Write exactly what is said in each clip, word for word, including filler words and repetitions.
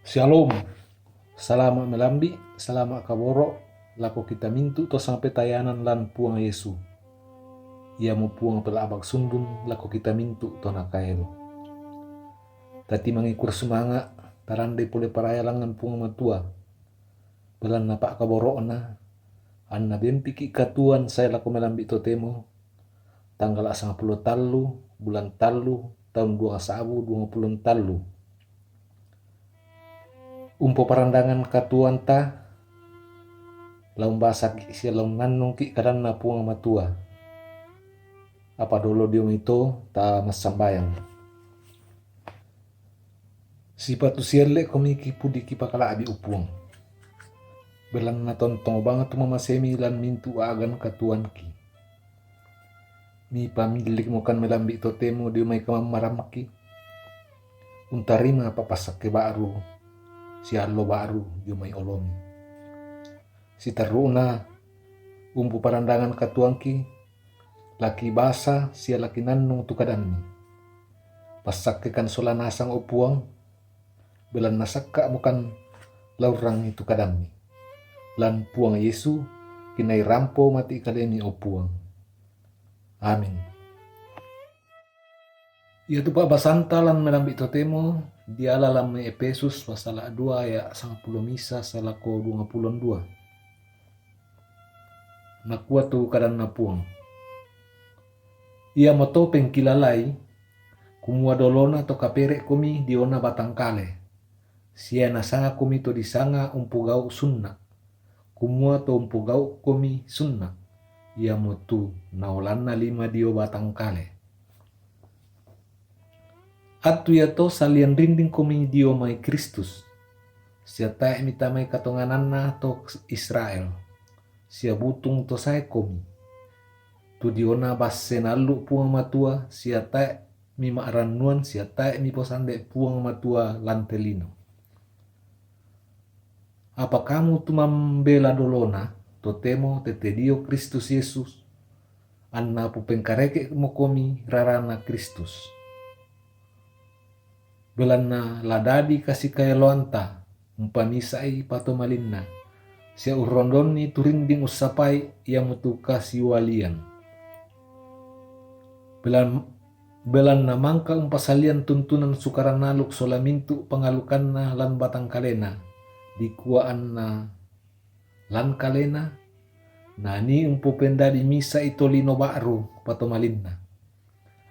Shalom. Salama' melambi', salama' kaboro' lako kita mintu' to sangpetayanan lan Puang Yesu. Iamo Puang pela'bak sundun lako kita mintu' to nakaelo. Tatimangi kursumanga', tarandai pole paraya langngan Puang Matua. Belanna pa'kaboro'na, anna bempiki' katuoan sae lako melambi' totemo, tanggala' sangpulo tallu, bulan tallu, taun duang sa'bu duang pulo tallu. Umpoparandangan katuoanta, la umbasaki' sia la unnannungki' kadanNa Puang Matua. Apa dolo dio mai to, ta massambayang. Sipatu sielle'komi kipudi kipakala'bi, o Puang. Belanna tontong bang tu mamasemi lan mintu' a'gan katuoanki. Mipamillikmokan melambi' totemo dio mai kamammaramki. Untarima pa'passakke ba'ru, siallo ba'ru dio mai olomi. Siterru'na umpoparandangan katuoanki, la kibasa sia la kinannung tu kadammi. Passakkekan sola nasang, o Puang, belanna sakka'mokan la urrangi tu kadammi. Lan Puang Yesu, kinai rampo mati kalemi, o Puang. Amin. Iatu pa'basanta lan melambi' totemo diala lan mai Efesus pasala' dua aya' sangpulo misa sae lako duang pulo dua. Nakua tu kadanNa Puang, Iamoto pengkilalai, kumua dolona to kapere'komi diona batang kale, sia nasangakomi to disanga umpogau' sunna', kumua to umpogau'komi sunna', iamotu naolanna lima dio batang kale. Attu iato salian rindingkomi dio mai Kristus, sia tae' mitamai katongananna to Israel, sia butung to saekomi. Tu diona basse naallu' Puang Matua, sia tae' mima'rannuan, sia tae' miposande Puang Matua lan te lino. Apa kamu tu mambela dolona, totemo tette dio Kristus Yesus, anna pupengkareke'mokomi rarana Kristus. Belanna la dadi kasikaeloanta umpamisa'i patomalinna, sia urrondonni tu rinding ussapai, iamotu kasiualian. Belan-, belanna mangka umpasalian tuntunan Sukaran aluk sola mintu' pangalukanna lan batang kalena, dikua anna lan kalena, nanii umpopendadi misa'i tolino ba'ru patomalinna,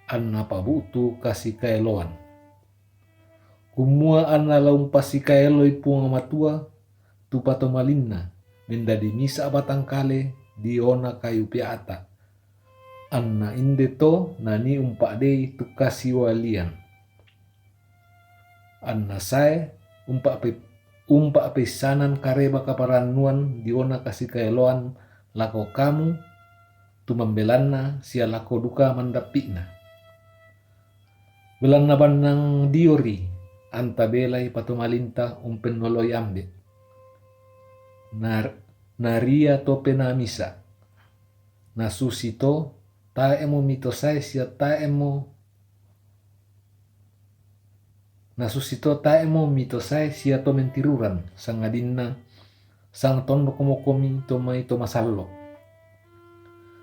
anna pabu'tu kasikaeloan. Kumua anna la umpasikaeloi Puang Matua tu patomalinna, mendadi misa' batang kale diona kayu pea'ta', anna inde to nanii umpa'dei tu kasiualian. Anna sae umpa'pe-, umpa'peissanan kareba kaparannuan diona kasikaeloan lako kamu, tu mambelanna sia lako duka mandappi'na. Belanna bannang diori anta belai patomalinta umpennoloi Ambe'. Nar-, naria to penaa misa'. Nasusito tae'mo mito sae sia tae'mo, nasusito tae'mo mito sae sia to mentiruran, sangadinna sangtondokmokomi to mai to masallo'.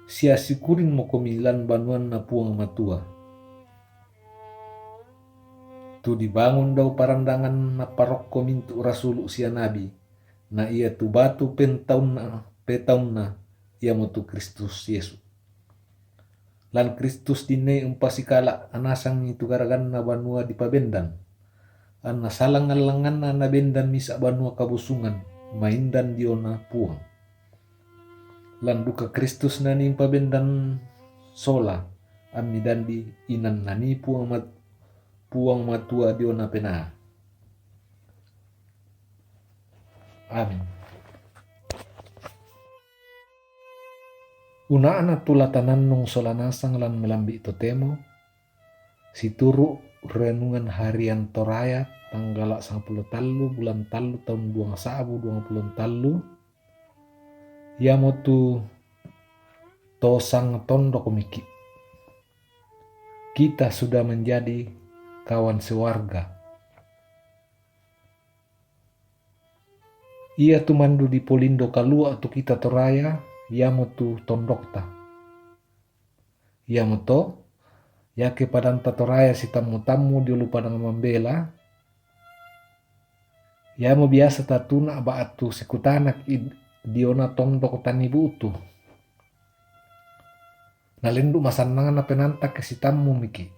Sia sikuringmokomi lan banuanna Puang Matua. Tu dibangun dao parandangan napparokko mintu' rasulu' sia nabi, na iatu batu pentaunna, petaunna, iamotu Kristus Yesu. Lan Kristus dinai umpasikala' nasangi tu garaganna banua dipabendan, anna salangngan-langnganna nabendan misa' banua kabusungan maindan diona Puang. Lan duka Kristus nanii umpabendan sola, ammi dandi inan nanii Puang Mat-, Puang Matua diona penaa. Amin. Una'na tu la tanannung sola nasang lan melambi' totemo, situru' renungan harian Toraya, tanggala' sangpulo tallu bulan tallu taun duang sa'bu duang pulo tallu, iamotu to sangtondokmiki'. Kita sudah menjadi kawan sewarga. Ia tu mandu dipolindo kalua' tu kita Toraya, iamotu tondokta. Iamoto, iake padanta Toraya sitammu-tammu dio lu padang mambela, iamo biasa tatuna' ba'tu sikutanak id diona tondok tanibu'tu. Nalendu' masannangna penanta ke sitammu miki'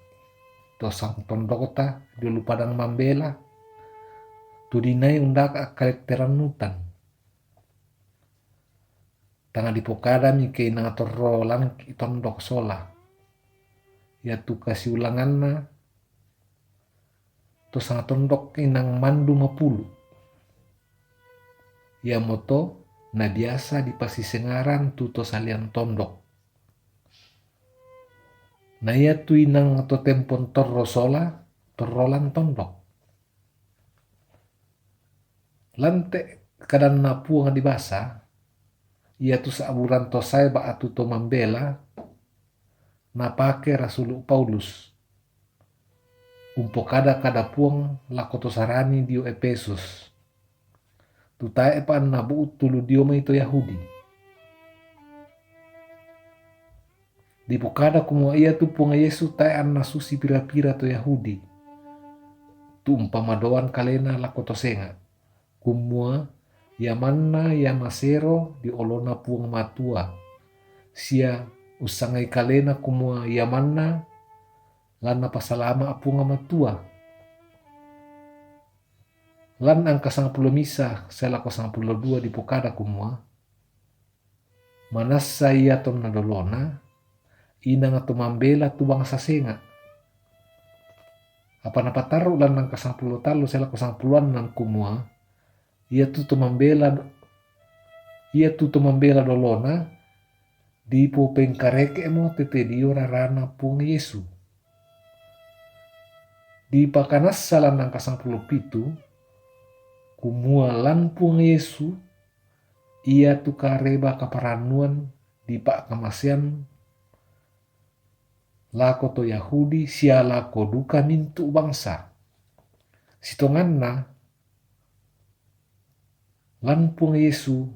to sangtondokta dio lu padang mambela, tu dinai undaka' kaletterannutan. Tanga dipokadami ke inang torro langki' tondok sola. Iatu kasiulanganna to sanga tondok inang mandu mapulu'. Iamoto nabiasa dipasisengaran tu to salian tondok. Na iatu inang to tempon torro sola, torro lan tondok. Lan te kadanna Puang dibasa, iatu sa'buran to sae ba'tu to mambela, napake rasulu' Paulus umpokada kada Puang lako to sarani dio Epesus, tu tae'pa anna bu'tu lu dio mai to Yahudi. Dipokada kumua iatu Puang Yesu tae' anna susi pira-pira to Yahudi, tu umpamadoan kalena lako to senga', kumua iamanna ia masero dio olona Puang Matua, sia ussangai kalena kumua iamanna lan napasalama' Puang Matua. Lan angka sangpulo misa sae lako sangpulo dua dipokada kumua, manassa ia tonna dolona, inang to mambela tu bangsa senga'. Apa napatarru' lan angka sangpulo tallu sae lako sangpulo annang kumua, iatu to mambela, iatu to mambela dolona, dipopengkareke'mo tete dio rarana Puang Yesu. Dipakanassa lan angka sangpulo pitu, kumua lan Puang Yesu, iatu kareba kaparannuan dipa'kamasean lako to Yahudi sia lako duka mintu' bangsa. Sitonganna lan Puang Yesu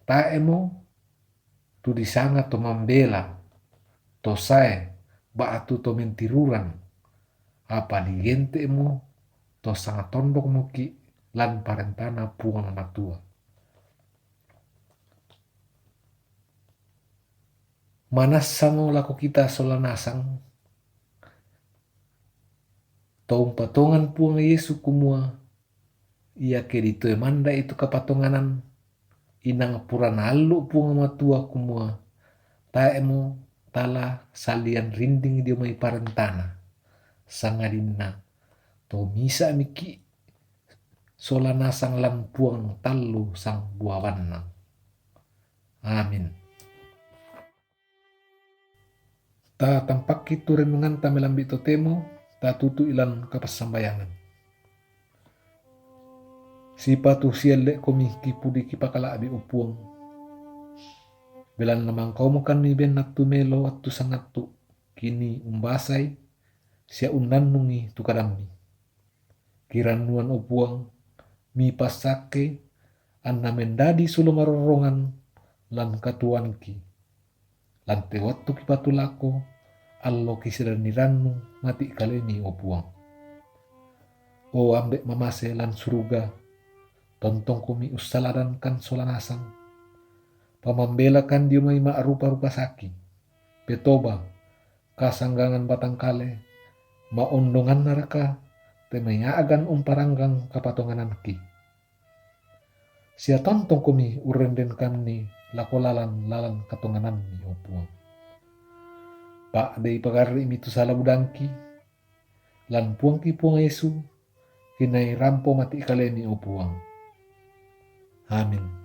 tae'mo tu disanga to mambela, to sae, ba'tu to mentiruran, apa digente'mo to sanga tondok moki' lan parentana Puang Matua. Manassamo lako kita sola nasang to umpatongan Puang Yesu kumua, iake ditoe manda'i tu kapatonganan, inang pura naallu' Puang Matua kumua, tae'mo tala salian rinding dio mai parentana, sangadinna to misa' miki' sola nasang lan Puang tallu sangbuabanna. Amin. Tatampakki tu renunganta melambi' totemo, tatutu'i lan kapassambayangan. Sipatu sielle'komi kipudi kipakala'bi, o Puang. Belanna mangkaomokanni ben attu melo attu sangattu, kini umbasai sia unnannungi tu kadammi. Kirannuan, o Puang, mipassakke, anna mendadi sulo marorrongan lan katuoanki. Lan te wattu kipatulako, allo kiserianni rannu mati' kalemi, o Puang. O Ambe' mamase lan suruga, tontongkomi ussaladankan sola nasang. Pamambelakan dio mai ma'rupa-rupa saki, petoba, kasanggangan batang kale, ma'ondongannaraka te mai a'gan umparanggang kapatongananki. Sia tontongkomi urrendenkanni lako lalan-lalan katonganammi, o Puang. Pa'dei pagarri'mi tu sala budangki, lan Puangki Puang Yesu, kinai rampo mati' kalemi, o Puang. Amin.